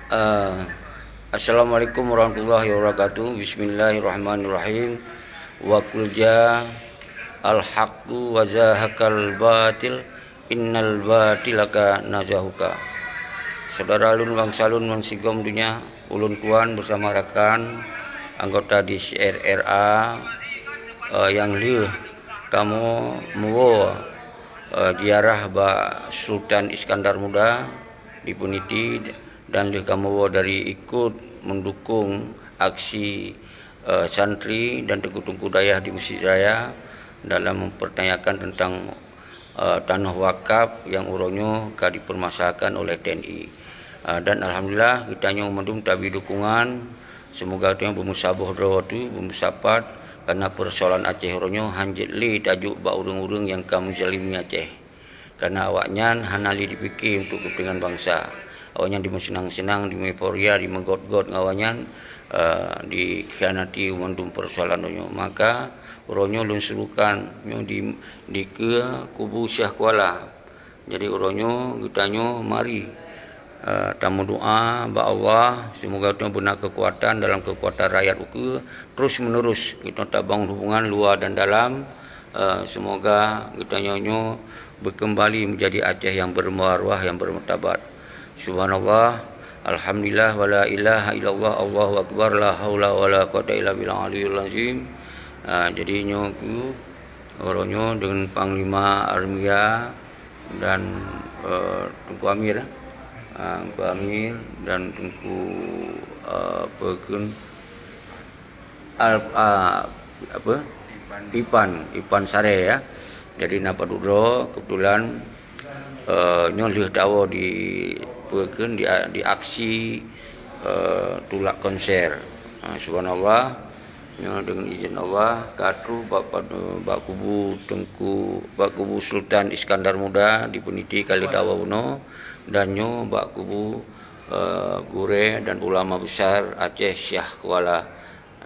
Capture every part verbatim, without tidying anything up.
Eh, Assalamualaikum warahmatullahi wabarakatuh. Bismillahirrahmanirrahim. Wa qul jaa al-haqqu wa zahaqal batil, innal batila kana zahuqa. Saudara lôn bansa lôn meusigom donya, ulôn tuan bersama rakan anggota di C R R A, eh, nyang lheueh kamoe muwoe, eh, ziarah bak Sultan Iskandar Muda di Puniti dan lheueh kamoe dari ikut mendukung aksi, eh, santri dan teungku-teungku dayah di Mesjid Raya dalam mempertanyakan tentang, eh, tanoh wakaf nyang uroe nyoe ka dipermasalahkan oleh T N I. Eh, dan alhamdulillah, geutanyoe mandum tabri dukungan. Seumoga geutanyoe beumeusaboh droe teuh, beumeusapat, karena peusoalan Aceh uroe nyoe hanjeuet lé tajok bak ureuëng-ureuëng nyang ka meuzalimi Aceh. Karena awaknyan hana lé jipike untuk keupeuntengan bansa. Awaknyan dimeuseunang-seunang, dimeueuforia, dimeugöt-göt ngon awaknyan, eh, dikhianati mandum peusoalan uroe nyoe. Maka, uroe nyoe lôn suruhkan nyoe di, dikeue kubu Syekh Kuala. Jadi, uroe nyoe geutanyoe mari, eh, tameudoa bak Allah, seumoga geutanyoe beuna keukuatan dalam keukuatan rakyat ukeue, terus menerus geutanyoe tabangun hubungan luwa dan dalam, eh, seumoga geutanyoe nyoe beukeumbali meujadi Aceh nyang beumarwah, nyang beumartabat. Subhanallah, alhamdulillah, wa la ilaha illallah, Allahu akbar, la haula wa la quwwata illa billahil aliyyil azim. Ah, jadi nyoe ku, uroe nyoe deungon Panglima Armada dan, eh, Teungku Amir, ah, Teungku Amir dan Teungku, eh, apa kheun, Al-, ah, apa? Ipan, Ipan Saré, ya. Jadi, na padub droe, kebetulan, eh, nyoe lheueh tawoe di, apa kheun, di, di aksi, eh, tulak konser. Ah, subhanallah, nyoe deungon izin Allah, ka troh bak, bak, bak kubu Teungku, bak kubu Sultan Iskandar Muda di Puniti ka lheueh tawoe bunoe, dan nyoe bak kubu, eh, gurée dan ulama besar Aceh Syiah Kuala.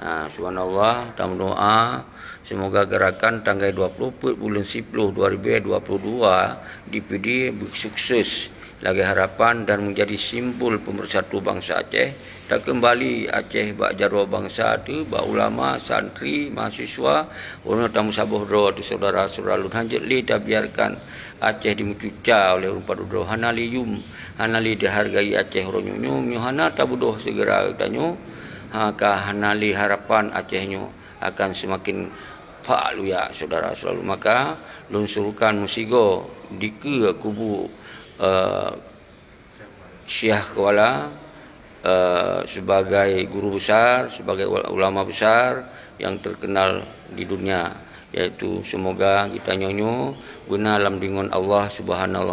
Ha, subhanallah, tameudoa, seumoga geurakan tanggai dua ploh peuet buleuen siploh dua ribu dua puluh dua di Pidie beusukses lagée harapan dan meujadi simbol peumeusatu bansa Aceh. Takeumbali Aceh bak jaroe bansa teuh, bak ulama, santri, mahasiswa, uroe nyoe tameusaboh droe teuh syedara-syedara lôn, hanjeuet lé tabiarkan Aceh dimeucuca oleh ureuëng padub droe, hana lé yum, hana lé dihargai Aceh uroe nyoe. Nyoe, nyoe hana tabeudôh, segera geutanyoe, ha, ka hana lé harapan Aceh nyoe akan seumaken phak luyak, syedara-syedara lôn. Maka, lôn suruhkan meusigoe dikeue kubu, eh, Syiah Kuala, eh, sebagai guru besar, sebagai ul-, ulama besar yang terkenal di dunia, yaitu seumoga geutanyoe nyoe beuna lam deungon Allah Subhanahu